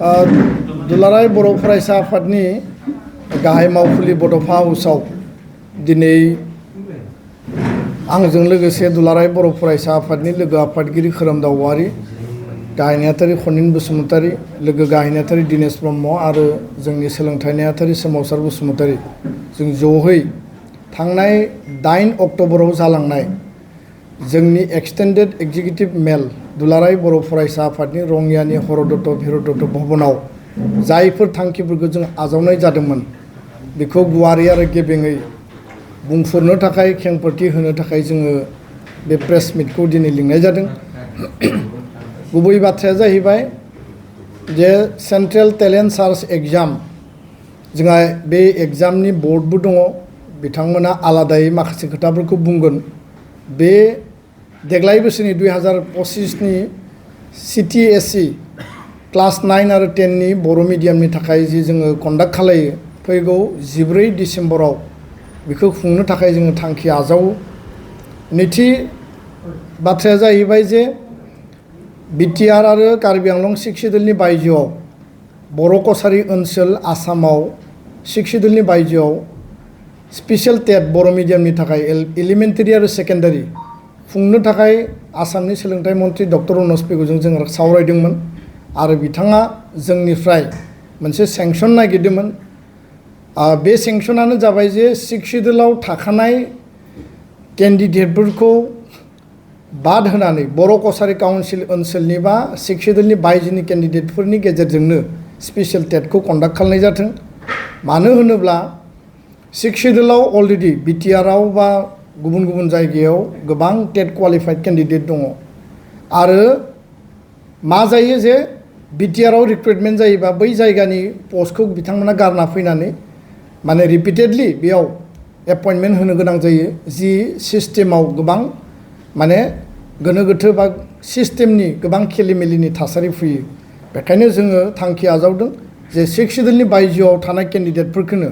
दुलाराय बर' फरायसा आफादनि गाहाय मावखुलि बड'फा हाउसआव दिनै आंजों लोगोसे दुलाराय बर' फरायसा आफादनि लोगो आफादगिरि खोरोमदाव औवारि, गाहाय नेहाथारि खनिन बसुमतारी, लोगो गाहाय नेहाथारि दिनेश ब्रह्म आरो जोंनि सोलोंथाइ नेहाथारि सोमावसार बसुमतारी जों ज'है थांनाय 8 अक्ट'बराव जालांनाय जोंनि एक्सटेन्डेड एग्जिकिउटिभ मेल दुलाराय बर' फरायसा आफादनि रङियानि हरदत्त भिरदत्त भवनाव जायफोर थांखिफोरखौ जों आजावनाय जादोंमोन बेखौ गुवारै आरो गेबेङै बुंफोरनो थाखाय खेंफोरथि होनो थाखाय जोङो बे प्रेस मिटखौ दिनै लिंनाय जादों। गुबै बाथ्राया जाहैबाय जे सेन्ट्रेल टेलेन्ट सार्च एग्जाम जोंहा बे एग्जामनि बर्डबो दङ, बिथांमोना आलादायै माखासे खोथाफोरखौ बुंगोन। बे देग्लाय बोसोरनि 2025नि CTSE क्लास 9 आरो 10नि बर' मिडियामनि थाखाय जि जोङो कन्डाक्ट खालायो फैगौ 14 डिसेम्बराव बेखौ खुंनो थाखाय जोङो थांखि आजावो। नैथि बाथ्राया जाहैबाय जे बिटिआर आरो कार्बि आंलं सिक्सिडुलनि बायजोआव बर' कसारि ओनसोल आसामाव सिक्सिडुलनि बायजोआव स्पेसियेल टेट बर' मिडियामनि थाखाय एलिमेन्टारि आरो सेकेन्डारि खुंनो थाखाय आसामनि सोलोंथाइ मन्त्रि डक्टर अनस पेगुजों जों सावरायदोंमोन आरो बिथाङा जोंनिफ्राय मोनसे सेंसन नागिरदोंमोन। बे सेंसनानो जाबाय जे सिक्सिडुलाव थाखानाय केन्डिडेटफोरखौ बाद होनानै बर' कसारि काउन्सिल ओनसोलनि बा सिक्सिडुलनि बायजोनि केन्डिडेटफोरनि गेजेरजोंनो स्पेसियेल टेटखौ कन्डाक्ट खालामनाय जाथों। मानो होनोब्ला सिक्सिडुलाव अलरेडि बिटिआरआव बा गुबुन गुबुन जायगायाव गोबां टेट क्वालिफाइड केन्डिडेट दङ आरो मा जायो जे बिटिआरआव रिक्रुटमेन्ट जायोबा बै जायगानि पस्टखौ बिथांमोना गारना फैनानै माने रिपिटेडलि बेयाव एपइन्टमेन्ट होनो गोनां जायो, जि सिस्टेमाव गोबां माने गोनो गोथो बा सिस्टेमनि गोबां खेलिमेलिनि थासारि फैयो। बेखायनो जोङो थांखि आजावदों जे सिक्सिडुलनि बायजोआव थानाय केन्डिडेटफोरखौनो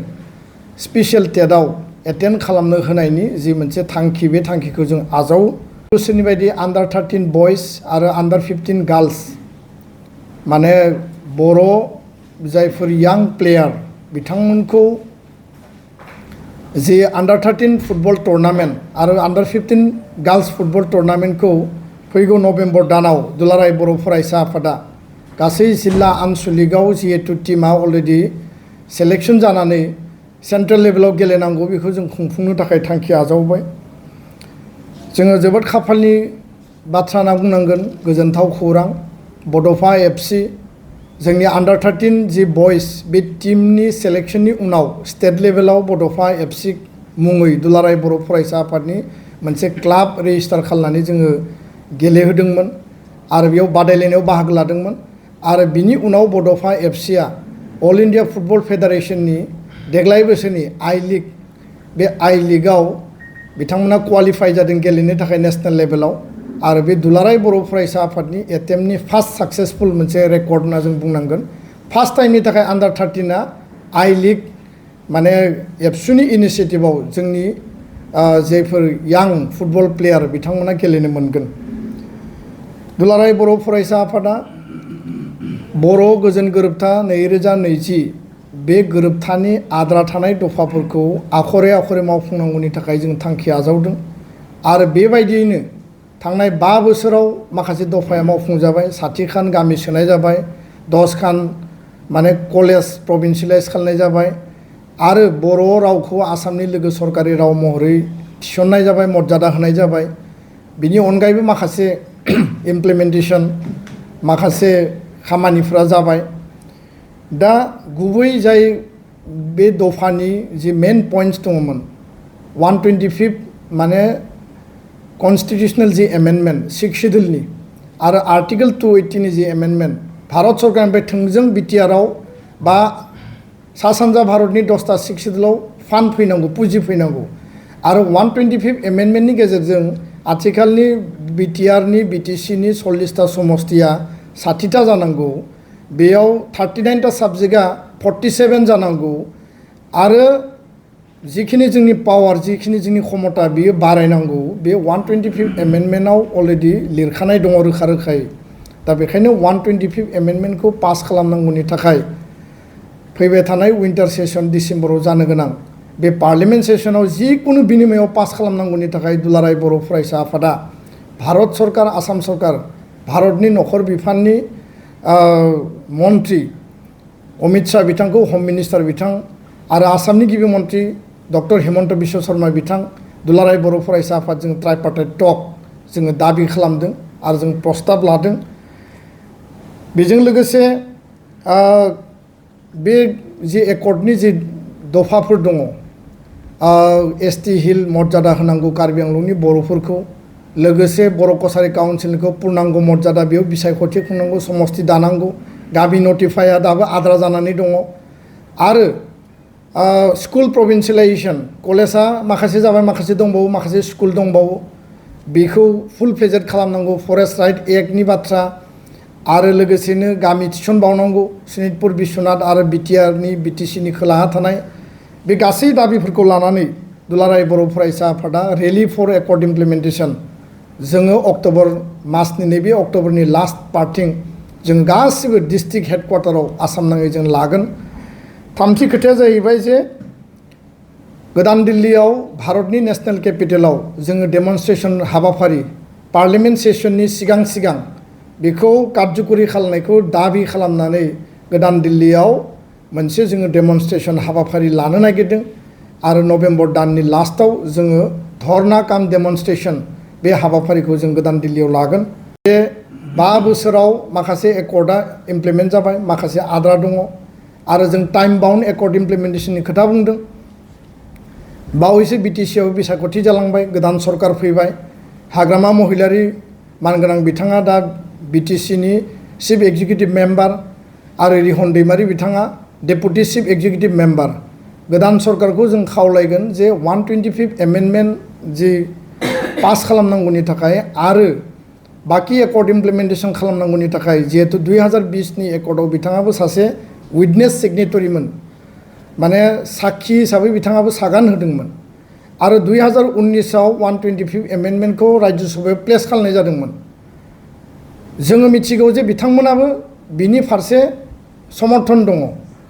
स्पेसियेल टेटआव एटेन्ड खालामनो होनायनि जि मोनसे थांखि बे थांखिखौ जों आजावो। बोसोरनि बायदि आन्डार 13 बयस आरो आन्डार 15 गार्लस माने बर' जायफोर यां प्लेयार बिथांमोनखौ जि आन्डार 13 फुटबल टुर्नामेन्ट आरो आन्डार 15 गार्लस फुटबल टुर्नामेन्टखौ फैगौ नभेम्बर दानाव दुलाराय बर' फरायसा आफादा गासै जिल्ला आनसलिकआव जिहेतु टिमा अलरेडि सेलेक्सन जानानै सेन्ट्रेल लेभेलाव गेलेनांगौ बेखौ जों खुंफुंनो थाखाय थांखि आजावबाय। जोङो जोबोद खाफालनि बाथ्रा होनना बुंनांगोन, गोजोनथाव खौरां। बड'फा FC जोंनि आन्डार 13 जि बयस बे टिमनि सेलेक्सननि उनाव स्टेट लेभेलाव बड'फा FC मुङै दुलाराय बर' फरायसा आफादनि मोनसे क्लाब रेजिस्टार खालामनानै जोङो गेलेहोदोंमोन आरो बेयाव बादायलायनायाव बाहागो लादोंमोन आरो बिनि उनाव बड'फा FCआ अल इन्डिया फुटबल फेडारेसननि देग्लाय बोसोरनि आइ लिग बे आइ लिगआव बिथांमोना क्वालिफाइ जादों गेलेनो थाखाय नेसनेल लेभेलाव आरो बे दुलाराय बर' फरायसा आफादनि एटेम्पनि फार्स्ट साक्सेसफुल मोनसे रेकर्ड होनना जों बुंनांगोन। फार्स्ट टाइमनि थाखाय आन्डार 13आ आइ लिग माने एबसुनि इनिसियेटिभआव जोंनि जायफोर यां फुटबल प्लेयार बिथांमोना गेलेनो मोनगोन। दुलाराय बर' फरायसा आफादा बर' गोजोन गोरोबथा 2020 बे गोरोबथानि आद्रा थानाय दफाफोरखौ आखरे आखरे मावफुंनांगौनि थाखाय जों थांखि आजावदों आरो बेबायदियैनो थांनाय 5 बोसोराव माखासे दफाया मावफुंजाबाय। 60 खान गामि सोनाय जाबाय, 10 खान माने कलेज प्रभिन्सियेलाइज खालामनाय जाबाय आरो बर' रावखौ आसामनि लोगो सरकारि राव महरै थिसननाय जाबाय, मर्यादा होनाय जाबाय। बिनि अनगायैबो माखासे इमप्लिमेन्टेसन माखासे खामानिफोरा जाबाय। दा गुबै जाय बे दफानि जि मेन पइन्ट्स दङमोन 125 माने कन्स्टिटिउसनेल जि एमेन्डमेन्ट सिक्सिडुलनि आरो आर्टिकेल 280नि जि एमेन्डमेन्ट भारत सरकारनिफ्राय थोंजों बिटिआरआव बा सा सानजा भारतनि 10टा सिक्सिडुलाव फान्ड फैनांगौ, पुँजि फैनांगौ आरो 125 एमेन्डमेन्टनि गेजेरजों आथिखालनि बिटिआरनि बिटिसिनि 40टा समस्तिया 60टा जानांगौ, बेयाव 39टा साबजेक्टआ 47 जानांगौ आरो जिखिनि जोंनि पावार जिखिनि जोंनि क्षमता बियो बारायनांगौ। बे 125 एमेन्डमेन्टआव अलरेडि लिरखानाय दङ रोखा रोखायै दा बेखायनो 125 एमेन्डमेन्टखौ पास खालामनांगौनि थाखाय फैबाय थानाय विंटार सेसन डिसेम्बराव जानो गोनां बे पार्लियामेन्ट सेसनाव जिकुनु बिनिमयाव पास खालामनांगौनि थाखाय दुलाराय बर' फरायसा आफादा भारत सरकार आसाम सरकार भारतनि नखर बिफाननि मन्त्रि अमित शाह बिथांखौ हम मिनिस्टार बिथां आरो आसामनि गिबि मन्त्रि डक्टर हिमन्त बिश्व शर्मा बिथां दुलाराय बर' फरायसा आफादजों ट्राइपार्टाइट टक जोङो दाबि खालामदों आरो जों प्रस्ताब लादों बेजों लोगोसे बे जे एकर्डनि जे दफाफोर दङ एसटि हिल मर्यादा होनांगौ कार्बि आंलंनि बर'फोरखौ लोगोसे बर' कसारि काउन्सिलखौ पुर्नांग मर्यादा बेयाव बिसायख'थि खुंनांगौ समस्ति दानांगौ गामि नटिफाइआ दाबो आद्रा जानानै दङ आरो स्कुल प्रभिन्सियेलाइजेसन कलेजा माखासे जाबाय माखासे दंबावो माखासे स्कुल दंबावो बेखौ फुल फ्लेजेड खालामनांगौ फरेस्ट राइट एक्टनि बाथ्रा आरो लोगोसेनो गामि थिसनबावनांगौ सनितपुर बिश्वनाथ आरो बिटिआरनि बिटिसिनि खोलाहा थानाय बे गासै दाबिफोरखौ लानानै दुलाराय बर' फरायसा आफादा रेलि फर एकर्ड इमप्लिमेन्टेसन जोङो अक्ट'बर मासनि नैबे अक्ट'बरनि लास्ट पार्टिं जों गासिबो डिस्ट्रिक्ट हेडक्वार्टाराव आसाम नाङै जों लागोन थामथि खोथाया जाहैबाय जे गोदान दिल्लीयाव भारतनि नेशनेल केपिटेलाव जोङो डेमनस्ट्रेसन हाबाफारि पार्लियामेन्ट सेसननि सिगां सिगां बेखौ कार्यकरि खालामनायखौ दाबि खालामनानै गोदान दिल्लीयाव मोनसे जोङो डेमनस्ट्रेसन हाबाफारि लानो नागिरदों आरो नभेम्बर दाननि लास्टआव जोङो धर्ना काम डेमनस्ट्रेसन बे हाबाफारिखौ जों गोदान दिल्लीयाव लागोन बे 5 बोसोराव माखासे एकर्डआ इमप्लिमेन्ट जाबाय माखासे आद्रा दङ आरो जों टाइम बाउन्ड एकर्ड इमप्लिमेन्टेसननि खोथा बुंदों बावैसो बिटिसिआव बिसायख'थि जालांबाय गोदान सरकार फैबाय हाग्रामा महिलारि मानगोनां बिथाङा दा बिटिसिनि चिफ एक्जिकिउटिभ मेम्बार आरो रिहन दैमारि बिथाङा डेपुटि चिफ एक्जिकिउटिभ मेम्बार गोदान सरकारखौ जों खावलायगोन जे 125 एमेन्डमेन्ट जि पास खालामनांगौनि थाखाय आरो बाकी एकर्ड इमप्लिमेन्टेसन खालामनांगौनि थाखाय जिहेतु 2020नि एकर्डआव बिथाङाबो सासे विटनेस सिगनेटरिमोन माने साखि हिसाबै बिथाङाबो सागान होदोंमोन आरो 2019आव 125 एमेन्डमेन्टखौ राज्य सभायाव प्लेस खालामनाय जादोंमोन जोङो मिथिगौ जे बिथांमोनाबो बिनि फारसे समर्थन दङ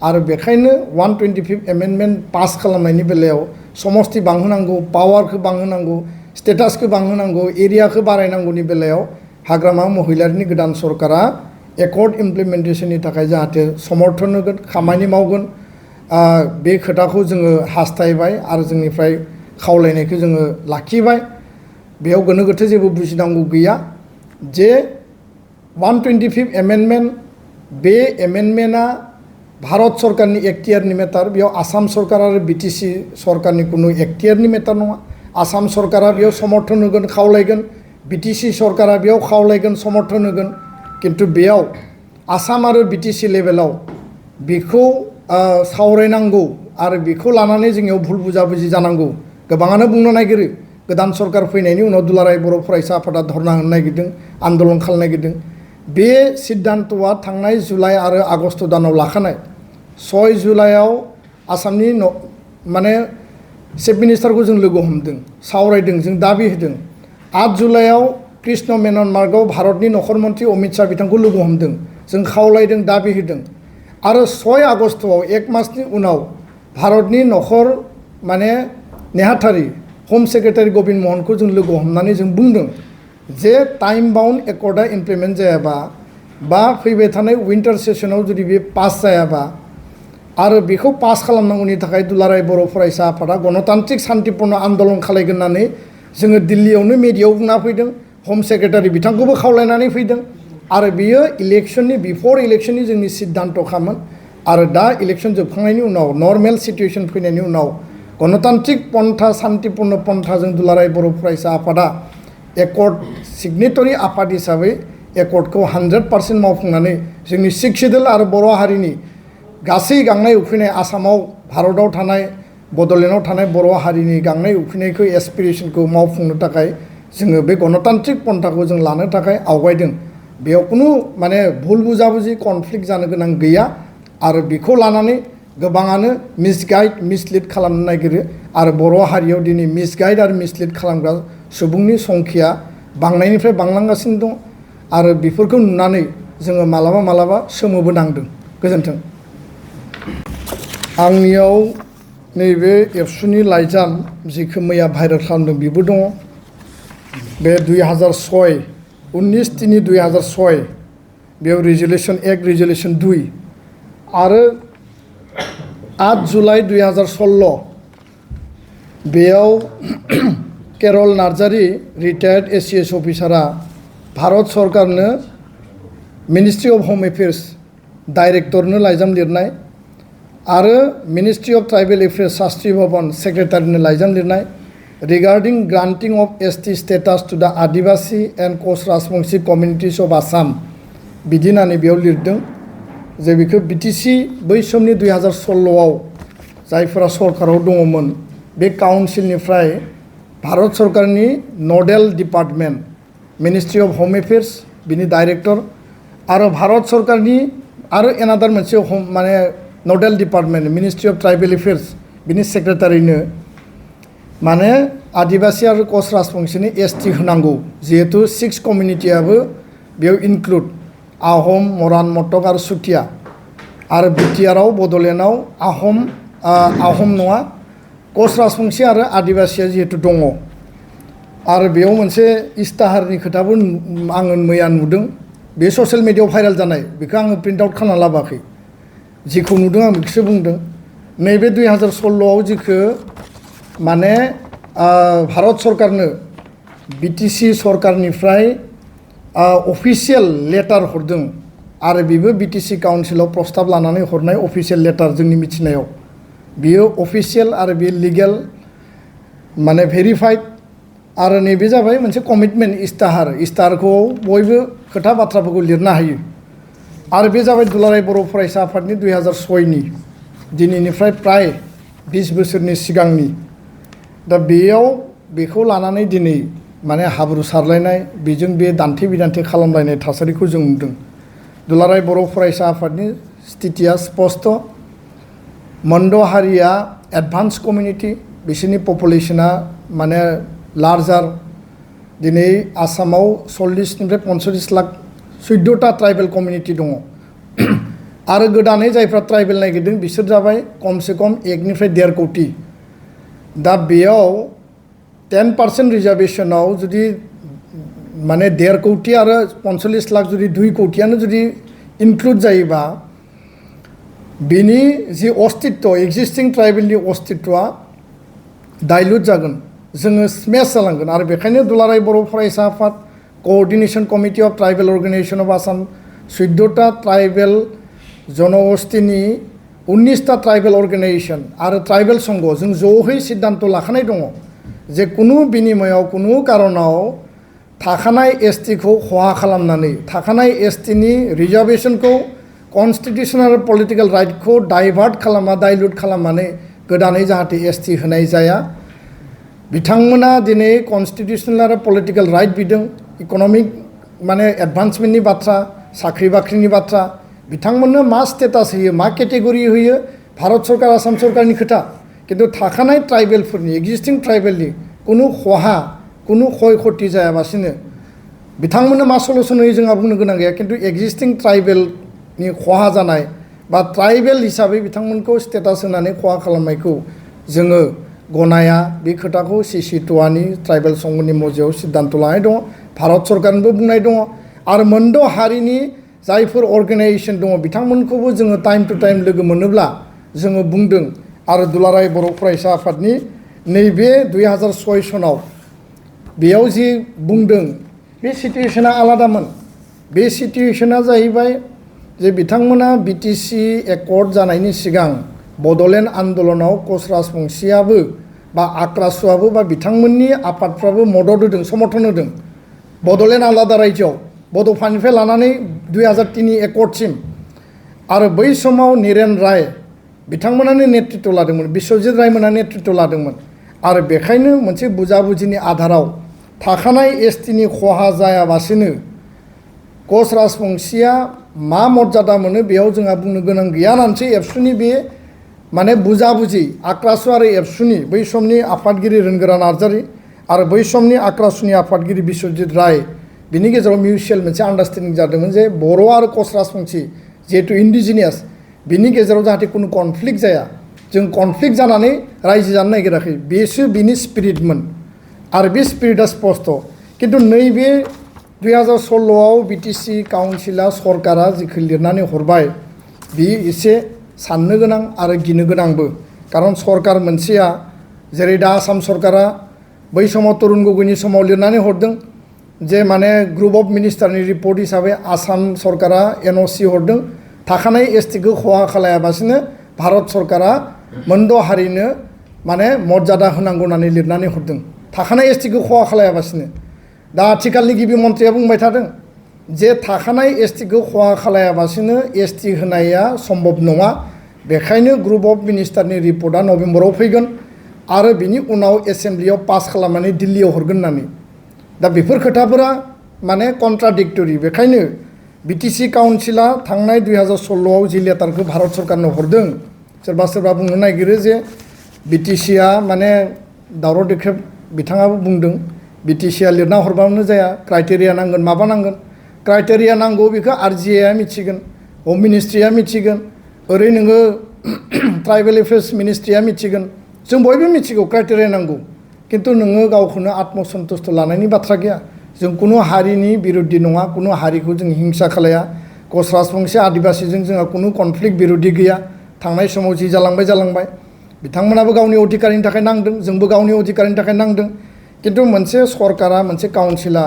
आरो बेखायनो 125 एमेन्डमेन्ट पास खालामनायनि बेलायाव समस्ति बांहोनांगौ पावारखौ बांहोनांगौ स्टेटासखौ बांहोनांगौ एरियाखौ बारायनांगौनि बेलायाव हाग्रामा महिलारिनि गोदान सरकारा एकर्ड इमप्लिमेन्टेसननि थाखाय जाहाथे समर्थन होगोन खामानि मावगोन बे खोथाखौ जोङो हास्थायबाय आरो जोंनिफ्राय खावलायनायखौ जोङो लाखिबाय बेयाव गोनो गोथो जेबो बुजिनांगौ गैया जे 125 एमेन्डमेन्ट बे एमेन्डमेन्टआ भारत सरकारनि एक्टियारनि मेटार बेयाव आसाम सरकार आरो बिटिसि सरकारनि कुनु एक्टियारनि मेटार नङा आसाम सरकारा बेयाव समर्थन होगोन खावलायगोन बिटिसि सरकारा बेयाव खावलायगोन समर्थन होगोन किन्तु बेयाव आसाम आरो बिटिसि लेभेलाव बेखौ सावरायनांगौ आरो बेखौ लानानै जोंनियाव भुल बुजाबुजि जानांगौ गोबाङानो बुंनो नागिरो गोदान सरकार फैनायनि उनाव दुलाराय बर' फरायसा आफादा धर्ना होनो नागिरदों आन्दलन खालामनो नागिरदों बे सिद्धान्तआ थांनाय जुलाइ आरो आगस्ट दानाव लाखानाय 6 जुलाइआव आसामनि माने चिफ मिनिस्टारखौ जों लोगो हमदों सावरायदों जों दाबि होदों 8 जुलाइआव कृष्ण मेनन मार्गआव भारतनि नखर मन्त्रि अमित शाह बिथांखौ लोगो हमदों जों खावलायदों दाबि होदों आरो 6 आगस्टआव 1 मासनि उनाव भारतनि नखर माने नेहाथारि हम सेक्रेटारि गबिन्द महनखौ जों लोगो हमनानै जों बुंदों जे टाइम बाउन्ड एकर्डआ इमप्लिमेन्ट जायाबा बा फैबाय थानाय विंटार सेसनाव जुदि बे पास जायाबा आरो बेखौ पास खालामनांगौनि थाखाय दुलाराय बर' फरायसा आफादा गणतान्त्रिक शान्तिपूर्ण आन्दलन खालायगोन होननानै जोङो दिल्लीयावनो मेडियायाव बुंना फैदों हम सेक्रेटारि बिथांखौबो खावलायनानै फैदों आरो बियो इलेक्शननि बिफर इलेक्शननि जोंनि सिद्धान्तखामोन आरो दा इलेक्शन जोबखांनायनि उनाव नर्मेल सिटुएशन फैनायनि उनाव गणतान्त्रिक पन्था शान्तिपूर्ण पन्थाजों दुलाराय बर' फरायसा आफादा एकर्ड सिगनेटरि आफाद हिसाबै एकर्डखौ 100% मावफुंनानै जोंनि सिख सिदोल आरो बर' हारिनि गासै गांनाय उखैनाय आसामाव भारतआव थानाय बड'लेण्डआव थानाय बर' हारिनि गांनाय उखैनायखौ एसपिरेसनखौ मावफुंनो थाखाय जोङो बे गणतान्त्रिक पन्थाखौ जों लानो थाखाय आवगायदों बेयाव कुनु माने भुल बुजाबुजि कनफ्लिक्ट जानो गोनां गैया आरो बेखौ लानानै गोबाङानो मिसगाइड मिसलिड खालामनो नागिरो आरो बर' हारियाव दिनै मिसगाइड आरो मिसलिड खालामग्रा सुबुंनि संख्या बांनायनिफ्राय बांलांगासिनो दं आरो बेफोरखौ नुनानै जोङो मालाबा मालाबा सोमोबो नांदों। गोजोन्थों। आंनियाव नैबे एबसुनि लाइजाम जिखौ मैया भाइरेल खालामदों बेबो दङ। बे 2006 19/3/2006 बेयाव रिजलिउसन एक्ट रिजलिउसन 2 आरो 8 जुलाइ 2016 बेयाव केरल नार्जारी रिटायार्ड एसिएस अफिसारा भारत सरकारनो मिनिस्ट्रि अफ होम एफेयार्स डाइरेक्टरनो लाइजाम लिरनाय आरो ministry of tribal affairs Shastri Bhawan सेक्रेटारिनो लाइजाम लिरनाय regarding granting of ST status to the Adivasi and Koch Rajbongshi communities of Assam बिदि होननानै बेयाव लिरदों जे बेखौ बिटिसि बै समनि 2016आव जायफोरा सरकाराव दङमोन बे काउन्सिलनिफ्राय भारत सरकारनि Nadal department ministry of home affairs बिनि डाइरेक्टर आरो भारत सरकारनि आरो एनादार मोनसे माने Nadal department ministry of tribal affairs बिनि सेक्रेटारिनो माने आदिवासी आरो क'स्ट राजबंशीनि एसटी होनांगौ जिहेतु 6 कमिउनिटियाबो बेयाव इनक्लुड आहम मरान मटक आरो सुथिया आरो बिटिआरआव बड'लेण्डआव आहम नङा क'स्ट राजबंशी आरो आदिवासीया जिहेतु दङ आरो बेयाव मोनसे इस्ताहारनि खोथाबो आङो मैया नुदों बे ससियेल मिडियायाव भाइरेल जानाय बेखौ आङो प्रिन्ट आउट खालामना लाबोआखै जिखौ नुदों आं बेखौसो बुंदों नैबे 2016आव जिखौ माने भारत सरकारनो बिटिसि सरकारनिफ्राय अफिसियेल लेटार हरदों आरो बेबो बिटिसि काउन्सिलाव प्रस्ताब लानानै हरनाय अफिसियेल लेटार जोंनि मिथिनायाव बियो अफिसियेल आरो बियो लिगेल माने भेरिफाइड आरो नैबे जाबाय मोनसे कमिटमेन्ट इस्ताहारखौ बयबो खोथा बाथ्राफोरखौ लिरनो हायो आरो बे जाबाय दुलाराय बर' फरायसा आफादनि 2006नि दिनैनिफ्राय प्राय 20 बोसोरनि सिगांनि दा बेयाव बेखौ लानानै दिनै माने हाब्रु सारलायनाय बेजों बे दान्थे बिदान्थे खालामलायनाय थासारिखौ जों नुदों दुलाराय बर' फरायसा आफादनि स्थितिया स्पस्ट मोनद' हारिया एडभान्स कमिउनिटि बिसोरनि पपुलेसना माने लार्जार दिनै आसामाव 40निफ्राय 45 लाख 14टा ट्राइबेल कमिउनिटि दङ आरो गोदानै जायफ्रा ट्राइबेल नागिरदों बिसोर जाबाय खमसे खम 1निफ्राय 1.5 कोटि दा बेयाव 10% रिजार्भेशनाव जुदि माने 1.5 कोटि आरो 45 लाख जुदि 2 कोटियानो जुदि इनक्लुड जायोबा बेनि जि अस्तित्व एक्जिस्टिं ट्राइबेलनि अस्तित्वआ डाइल्युट जागोन जोङो स्मेश जालांगोन आरो बेखायनो दुलाराय बर' फरायसा आफाद coordination committee of tribal organisation of Assam 14टा ट्राइबेल जनगोष्ठीनि 19टा ट्राइबेल अर्गेनाइजेशन आरो ट्राइबेल संघ जों ज'है सिद्धान्त लाखानाय दङ जे कुनु बिनिमयाव कुनु कारनाव थाखानाय एसटिखौ खहा खालामनानै थाखानाय एसटिनि रिजार्भेशनखौ कन्स्टिटिउसनेल पलिटिकल राइटखौ डाइभार्ट खालामा डाइल्युट खालामनानै गोदानै जाहाथे एसटि होनाय जाया बिथांमोना दिनै कन्स्टिटिउसनेल आरो पलिटिकल राइट बिदों इकनमिक माने एडभान्समेन्टनि बाथ्रा साख्रि बाख्रिनि बाथ्रा बिथांमोननो मा स्टेटास होयो मा केटेगरि होयो भारत सरकार आसाम सरकारनि खोथा किन्तु थाखानाय ट्राइबेलफोरनि एक्जिस्टिं ट्राइबेलनि कुनु खहा कुनु क्षय क्षति जायाबासिनो बिथांमोननो मा सलुसन होयो जोंहा बुंनो गोनां गैया किन्तु एक्जिस्टिं ट्राइबेलनि खहा जानाय बा ट्राइबेल हिसाबै बिथांमोनखौ स्टेटास होनानै खहा खालामनायखौ जोङो गनाया बे खोथाखौ सिसिटुवानि ट्राइबेल संघनि मजियाव सिद्धान्त लानाय दङ भारत सरकारनिबो बुंनाय दङ आरो मोनद' हारिनि जायफोर अर्गेनाइजेशन दङ बिथांमोनखौबो जोङो टाइम टु टाइम लोगो मोनोब्ला जोङो बुंदों आरो दुलाराय बर' फरायसा आफादनि नैबे 2006 सनाव बेयाव जि बुंदों बे सिटुएशना आलादामोन बे सिटुएशना जाहैबाय जे बिथांमोना बिटिसि एकर्ड जानायनि सिगां बड'लेण्ड आन्दलनाव क'स्ट राजबंशीयाबो बा आक्रासुआबो बा बिथांमोननि आफादफ्राबो मदद होदों समर्थन होदों बड'लेण्ड आलादा रायजोआव बड'फानिफ्राय लानानै 2003नि एकर्डसिम आरो बै समाव निरेन राय बिथांमोनानो नेतृत्व लादोंमोन बिश्वजित रायमोना नेतृत्व लादोंमोन आरो बेखायनो मोनसे बुजाबुजिनि आधाराव थाखानाय एसटिनि खहा जायाबासिनो क'स्ट राजबंशीया मा मर्यादा मोनो बेयाव जोंहा बुंनो गोनां गैया होननानैसो एबसुनि बे माने बुजाबुजि आक्रासु आरो एबसुनि बै समनि आफादगिरि रोनगोरा नार्जारी आरो बै समनि आक्रासुनि आफादगिरि बिश्वजित राय बिनि गेजेराव मिउचुवेल मोनसे आन्डारस्टेन्डिं जादोंमोन जे बर' आरो कच राजबंसि जिहेतु इन्डिजिनियास बिनि गेजेराव जाहाथे कुनु कनफ्लिक्ट जाया जों कनफ्लिक्ट जानानै रायजो जानो नागिराखै बेसो बिनि स्पिरिटमोन आरो बे स्पिरिटआ स्पस्ट किन्तु नैबे 2016आव बिटिसि काउन्सिला सरकारा जिखौ लिरनानै हरबाय बे एसे साननो गोनां आरो गिनो गोनांबो कारन सरकार मोनसेया जेरै दा आसाम सरकारा बै समाव तरुण गगैनि समाव लिरनानै हरदों जे माने ग्रुप अफ मिनिस्टारनि रिपर्ट हिसाबै आसाम सरकारा एनअसि हरदों थाखानाय एसटिखौ खहा खालायाबासिनो भारत सरकारा मोनद' हारिनो माने मर्यादा होनांगौ होननानै लिरनानै हरदों थाखानाय एसटिखौ खहा खालायाबासिनो दा आथिखालनि गिबि मन्थ्रिया बुंबाय थादों जे थाखानाय एसटिखौ खहा खालायाबासिनो एसटि होनाया सम्भब नङा बेखायनो ग्रुप अफ मिनिस्टारनि रिपर्टआ नभेम्बराव फैगोन आरो बिनि उनाव एसेम्ब्लियाव पास खालामनानै दिल्लीयाव हरगोन होननानै दा बेफोर खोथाफोरा माने कन्ट्राडिक्टरि बेखायनो बिटिसि काउन्सिला थांनाय 2016आव जि लेटारखौ भारत सरकारनो हरदों सोरबा सोरबा बुंनो नागिरो जे बिटिसिआ माने दावराव देख्रेब बिथाङाबो बुंदों बिटिसिआ लिरना हरबानो जाया क्राइटेरिया नांगोन माबा नांगोन क्राइटेरिया नांगौ बेखौ आरजिएआ मिथिगोन हम मिनिस्ट्रिया मिथिगोन ओरै नोङो ट्राइबेल एफेयार्स मिनिस्ट्रिया मिथिगोन जों बयबो मिथिगौ क्राइटेरिया नांगौ किन्तु नोङो गावखौनो आत्मसन्तुष्ट लानायनि बाथ्रा गैया जों कुनु हारिनि बिरुद्धि नङा कुनु हारिखौ जों हिंसा खालाया कच राजबंसि आदिबासिजों जोंहा कुनु कनफ्लिक्ट बिरुद्धि गैया थांनाय समाव जि जालांबाय बिथांमोनाबो गावनि अधिकारनि थाखाय नांदों जोंबो गावनि अधिकारनि थाखाय नांदों किन्तु मोनसे सरकारा मोनसे काउन्सिला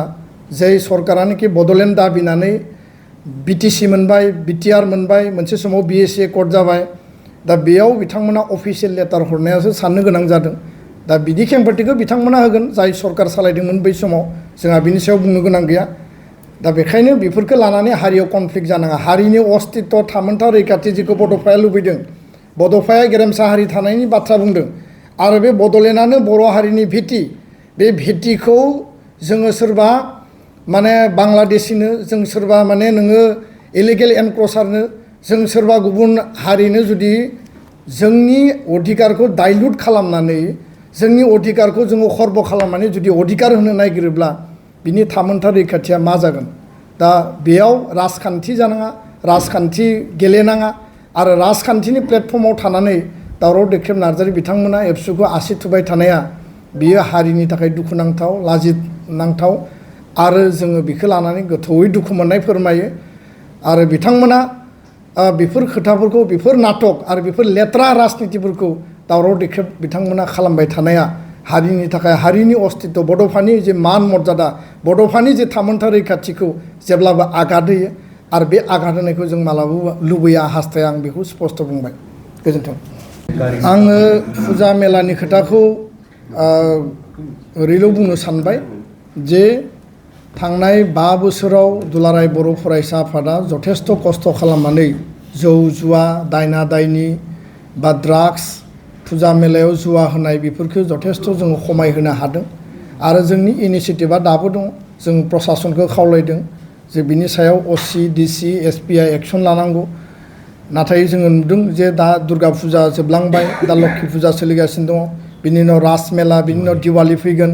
जाय सरकारानोखि बड'लेण्ड दाबिनानै बिटिसि मोनबाय बिटिआर मोनबाय मोनसे समाव बिएसि एकर्ड जाबाय दा बेयाव बिथांमोना अफिसियेल लेटार हरनायासो साननो गोनां जादों दा बिदि खेंफोरथिखौ बिथांमोना होगोन जाय सरकार सालायदोंमोन बै समाव जोंहा बिनि सायाव बुंनो गोनां गैया दा बेखायनो बेफोरखौ लानानै हारियाव कनफ्लिक्ट जानाङा हारिनि अस्तित्व थामोनथा रैखाथि जिखौ बड'फाया लुबैदों बड'फाया गेरेमसा हारि थानायनि बाथ्रा बुंदों आरो बे बड'लेण्डआनो बर' हारिनि भिटि बे भिटिखौ जोङो सोरबा माने बांलादेशिनो जों सोरबा माने नोङो इलिगेल एनक्रचारनो जों सोरबा गुबुन हारिनो जुदि जोंनि अधिकारखौ डाइल्युट खालामनानै जोंनि अधिकारखौ जोङो खर्ब खालामनानै जुदि अधिकार होनो नागिरोब्ला बिनि थामोनथा रैखाथिया मा जागोन दा बेयाव राजखान्थि जानाङा राजखान्थि गेलेनाङा आरो राजखान्थिनि प्लेटफर्माव थानानै दावराव देख्रेब नार्जारि बिथांमोना एबसुखौ आसि थुबाय थानाया बियो हारिनि थाखाय दुखुनांथाव लाजिनांथाव आरो जोङो बेखौ लानानै गोथौयै दुखु मोननाय फोरमायो आरो बिथांमोना बेफोर खोथाफोरखौ बेफोर नाटक आरो बेफोर लेथ्रा राजनितिफोरखौ दावराव देख्रेब बिथांमोना खालामबाय थानाया हारिनि थाखाय हारिनि अस्तित्व बड'फानि जे मान मर्यादा बड'फानि जे थामोनथा रैखाथिखौ जेब्लाबो आघात होयो आरो बे आघात होनायखौ जों मालाबाबो लुबैया हास्थाया आं बेखौ स्पष्ट बुंबाय गोजोन्थों आङो फुजा मेलानि खोथाखौ ओरैल' बुंनो सानबाय जे थांनाय 5 बोसोराव दुलाराय बर' फरायसा आफादा जथेस्थ' खस्थ' खालामनानै जौ जुवा दायना दायनि बा ड्राग्स फुजा मेलायाव जुवा होनाय बेफोरखौ जथेस्थ' जोङो खमायहोनो हादों आरो जोंनि इनिसियेटिभा दाबो दङ जों प्रसासनखौ खावलायदों जे बिनि सायाव असि डिसि एसपिआ एक्सन लानांगौ नाथाय जोङो नुदों जे दा दुर्गा फुजा जोबलांबाय दा लक्षी फुजा सोलिगासिनो दङ बिनि उनाव रास मेला बिनि उनाव दिवाली फैगोन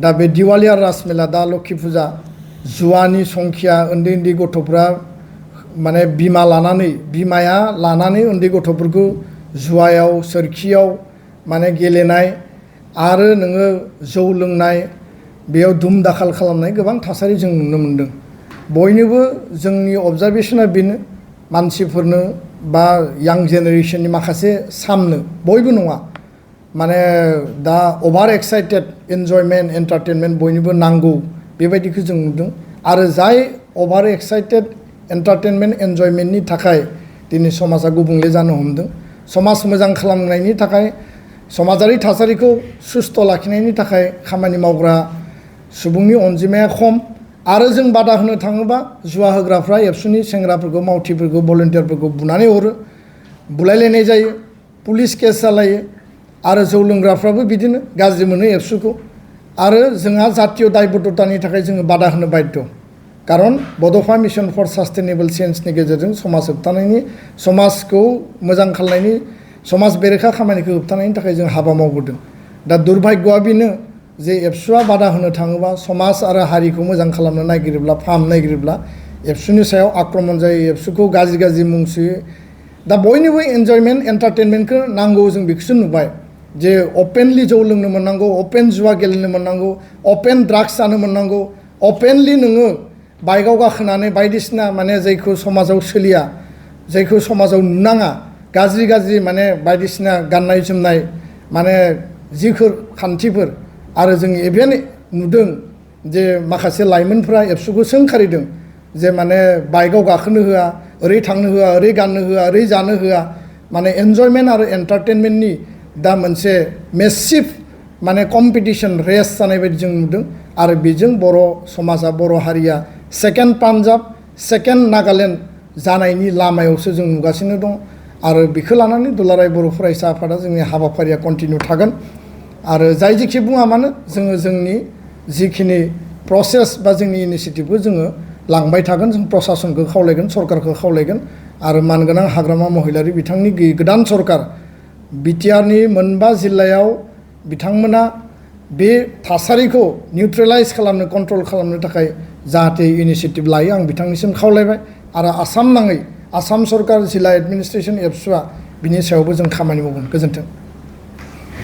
दा बे दिवाली आरो रास मेला दा लक्षी फुजा जुवानि संख्या उन्दै उन्दै गथ'फ्रा माने बिमाया लानानै उन्दै गथ'फोरखौ जुवायाव सोरखियाव माने गेलेनाय आरो नोङो जौ लोंनाय बेयाव दुम दाखाल खालामनाय गोबां थासारि जों नुनो मोनदों बयनोबो जोंनि अबजारभेशना बेनो मानसिफोरनो बा यां जेनेरेशननि माखासे सामनो बयबो नङा माने दा अभार एक्साइटेड एन्जयमेन्ट एन्टारटेनमेन्ट बयनोबो नांगौ बेबायदिखौ जों नुदों आरो जाय अभार एक्साइटेड एन्टारटेनमेन्ट एन्जयमेन्टनि थाखाय दिनै समाजा गुबुंले जानो हमदों समाज मोजां खालामनायनि थाखाय समाजारि थासारिखौ सुस्थ' लाखिनायनि थाखाय खामानि मावग्रा सुबुंनि अनजिमाया खम आरो जों बादा होनो थाङोबा जुवा होग्राफ्रा एबसुनि सेंग्राफोरखौ मावथिफोरखौ भलन्टियारफोरखौ बुनानै हरो बुलायलायनाय जायो पुलिस केस जालायो आरो जौ लोंग्राफ्राबो बिदिनो गाज्रि मोनो एबसुखौ आरो जोंहा जातीय दायबद्धतानि थाखाय जोङो बादा होनो बाध्य कारन बड'फा मिशन फर सास्टेनेबल चेन्जनि गेजेरजों समाज होबथानायनि समाजखौ मोजां खालामनायनि समाज बेरेखा खामानिखौ होबथानायनि थाखाय जों हाबा मावबोदों दा दुर्भाग्यआ बेनो जे एबसुआ बादा होनो थाङोबा समाज आरो हारिखौ मोजां खालामनो नागिरोब्ला फाहामनो नागिरोब्ला एबसुनि सायाव आक्रमण जायो एबसुखौ गाज्रि गाज्रि मुं सोयो दा बयनिबो एन्जयमेन्ट एन्टारटेनमेन्टखौ नांगौ जों बेखौसो नुबाय जे अपेनलि जौ लोंनो मोननांगौ अपेन जुवा गेलेनो मोननांगौ अपेन ड्राग्स जानो मोननांगौ अपेनलि नोङो बाइकआव गाखोनानै बायदिसिना माने जायखौ समाजाव सोलिया जायखौ समाजाव नुनाङा गाज्रि गाज्रि माने बायदिसिना गाननाय जोमनाय माने जिफोर खान्थिफोर आरो जों इभेन नुदों जे माखासे लाइमोनफ्रा एबसुखौ सोंखारिदों जे माने बाइकआव गाखोनो होआ ओरै थांनो होआ ओरै गाननो होआ ओरै जानो होआ माने एन्जयमेन्ट आरो एन्टारटेनमेन्टनि दा मोनसे मेसिभ माने कम्पिटिसन रेस जानाय बायदि जों नुदों आरो बेजों बर' समाजा बर' हारिया सेकेन्ड पान्जाब सेकेन्ड नागालेण्ड जानायनि लामायावसो जों नुगासिनो दं आरो बेखौ लानानै दुलाराय बर' फरायसा आफादा जोंनि हाबाफारिया कन्टिनिउ थागोन आरो जाय जेखि बुङा मानो जोङो जोंनि जिखिनि प्रसेस बा जोंनि इनिसियेटिभखौ जोङो लांबाय थागोन जों प्रसासनखौ खावलायगोन सरकारखौ खावलायगोन आरो मानगोनां हाग्रामा महिलारि बिथांनि गोदान सरकार बिटिआरनि मोनबा जिल्लायाव बिथांमोना बे थासारिखौ निउट्रेलाइज खालामनो कन्ट्रल खालामनो थाखाय जाहाथे इनिसियेटिभ लायो आं बिथांनिसिम खावलायबाय आरो आसाम नाङै आसाम सरकार जिल्ला एडमिनिस्ट्रेसन एबसुआ बिनि सायावबो जों खामानि मावगोन गोजोन्थों